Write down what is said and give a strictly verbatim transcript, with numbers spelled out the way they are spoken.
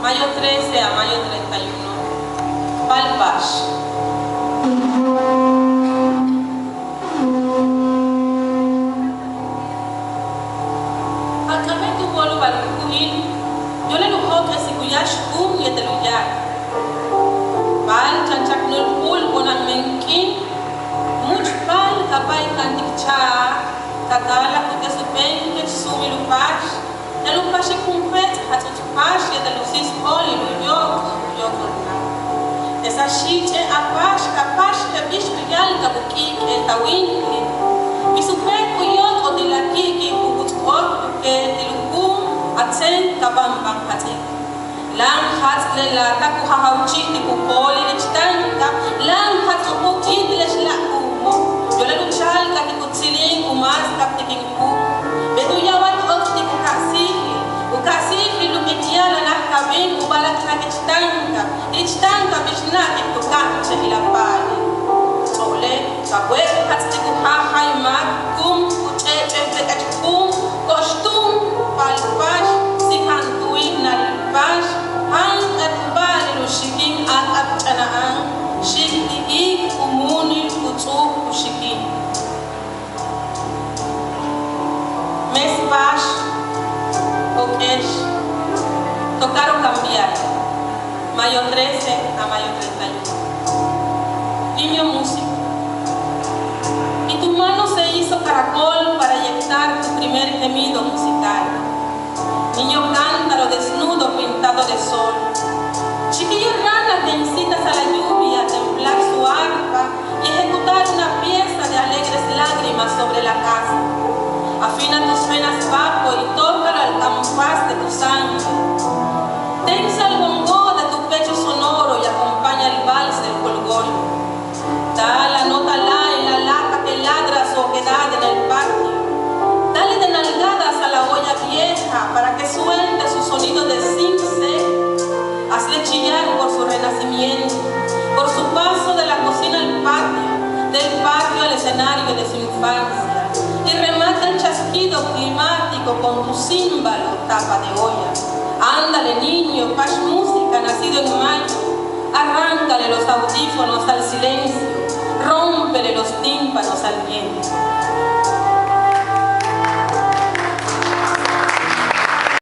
Mayo trece a mayo treinta y uno. Pa'al Pax. Jak'abe' tu wóol u ba'al juju'il, yóolal u jóok'esik u yáax juum yéetel u yáak. Pa'al chan chaknul p'uul bonan men k'iin, múuch' pa'al ka páaykantik cha'aj, ka taal a k'uk'es u péenkech suumil u paax, yaan u paxik jun jets' jats'uts paax yéetel u síis óolil u yóok'ol u yóok'ol naj. Esa xiich'e' a paax ka paax je'el bix ku yáalkab u k'i'ik'el ta wíinili', bis u péek u yóok'ol ti' la ki'iki' u juts'k'ol tuke' ti' u juum a tséen ka bamban jats'ik. Láan jats'lel a tak u jajawchi'tik u poolil ich táankab, láan jats'uku'ub yíitil ich láak juumo', yóolal u cha'alkatik u tsilin u máaskabtik in juum. Beet u yawal óot'tik u ka'aj síijil, u ka'aj síijil u k'ik ya'alal a kabin u ba'alak nak ich táankab, ich táankab bix na'atik tu ka'anchajil a paalil. Ts'o'ole' ka wéet jats'tik u jajay máak juum ku ch'éech'ej tek'ech juum, ko'ox túun pa'al paax, síija'an tu wi'nal paax, jáank'at u ba'alil u xikin, áak'ab ch'a'ana'an, xiik ti' iik u múunil u ts'u'uk u xikin. Mes paax, jok'ex, tocar o cambiar, mayo trece a mayo treinta y uno. Niño músico. Y tu mano se hizo caracol para eyectar tu primer gemido musical. Niño cántaro desnudo pintado de sol. Chiquillo rana que incitas a la lluvia a templar su arpa y ejecutar una pieza de alegres lágrimas sobre la casa. Afina tus venas bajo y tócalo al compás de tu sangre. Tensa el bongo de tu pecho sonoro y acompaña el vals del jolgorio. Taal anótala en la lata que ladra su oquedad en el patio. Dale de nalgadas a la olla vieja para que suelte su sonido de zinc seco. Hazle chillar por su renacimiento, por su paso de la cocina al patio, del patio al escenario de su infancia. Y remata el chasquido climático con tu címbalo tapa de olla. Ándale, niño, paax música, nacido en mayo. Arráncale los audífonos al silencio, rómpele los tímpanos al viento.